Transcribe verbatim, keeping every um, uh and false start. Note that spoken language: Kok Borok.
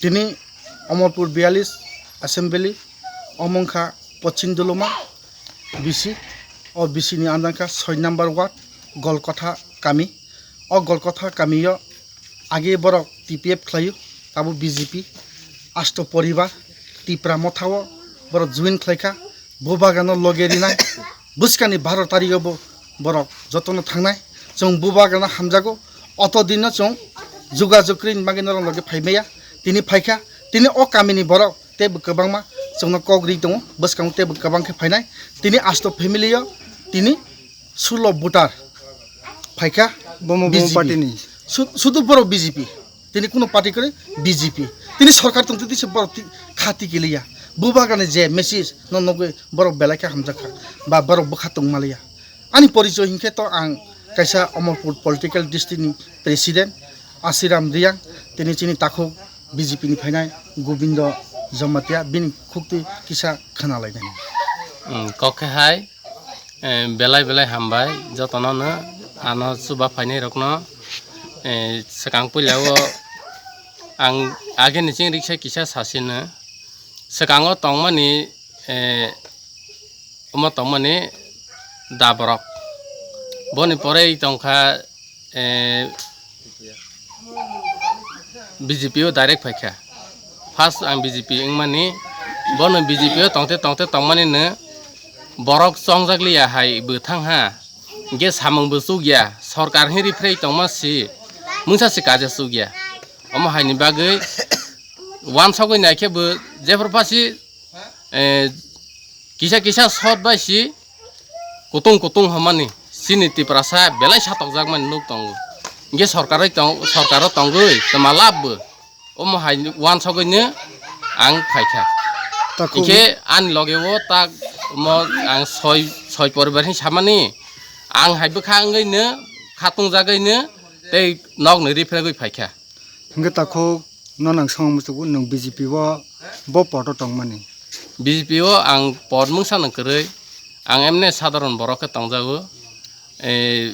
Tini Omorpur biyalis assembly, omo wngkha Pochim Duluma B C, o B C ni under kha soi number ward Golkotha kami. O Golkotha kamio age borok T P F khlaio, tabuk B J P, asto poribar Tipra Motha o borok join khlaikha. Bubagano loge rinai, bwskangni baro tarigo bo borok jotono thangnai. Chwng Bubagano hamjago, oto dino chwng jugajug rini bagwi norok loge phaimaya. Tini phaikha, tini o kamini borok teibo kwbangma chwngno kok ri tongo, bwskango teibo kwbang khe phainai. Tini asto family o tini sulo voter phaikha. Bomo bomo B J P. Party ni? Su-, sudu borok B J P. Tini kuno party kwrwi B J P. Tini sorkar tongtwi tisa borok ti-, kha tikiliya. Bubagani je message no nugwi borok belai khe hamjakha ba borok bwkha tongmaliya. Ani porichoi hinkhe to ang kaisa Omorpur political district ni president Asiram Riyang, tini chini takhuk B J P ni phainai Gobindo Jamatia, bini khuktwi kisa khna lainai. Hmm, kok khe hai. Eh, belai belai hambai jotono no ano chuba phainai rokno. Eh, swkang puila o ang age ni ching riksa kisa sasino swkango tongmani, eh, omo tongmani daborok boni pore tongkha, eh, B J P o direct phaikha. First ang B J P wngmani, bono B J P o tongte tongte tongmani no borok chongjak liya hai bwthang ha. Hinkhe samung bo chukya, sorkar hinwi riphrei tongma si, mungsa si kaja chukya. Omo haini bagwi wansogwi naikhe bo jephru phasi, eh, kisa kisa sot bai si kutung kutung hwnmani chini Tiprasa belai satokjakmani nuk tongo. Hinkhe sorkaroi tong-, sorkaro tongwi twma lab bo omo hai wansogwino ang phaikha. Takhuk. Hinkhe ani loge o tak mo ang soi, soi poribar hin samani ang hai bwkha wngwino khatungjagwino tei nokni riphragwi phaikha. Hinkhe takhuk no nang swngmung muchungo nwng B J P o bo poto tongmani? B J P o ang pot mungsa nang kwrwi, ang emne sadharon borok khe tongjago. Eh,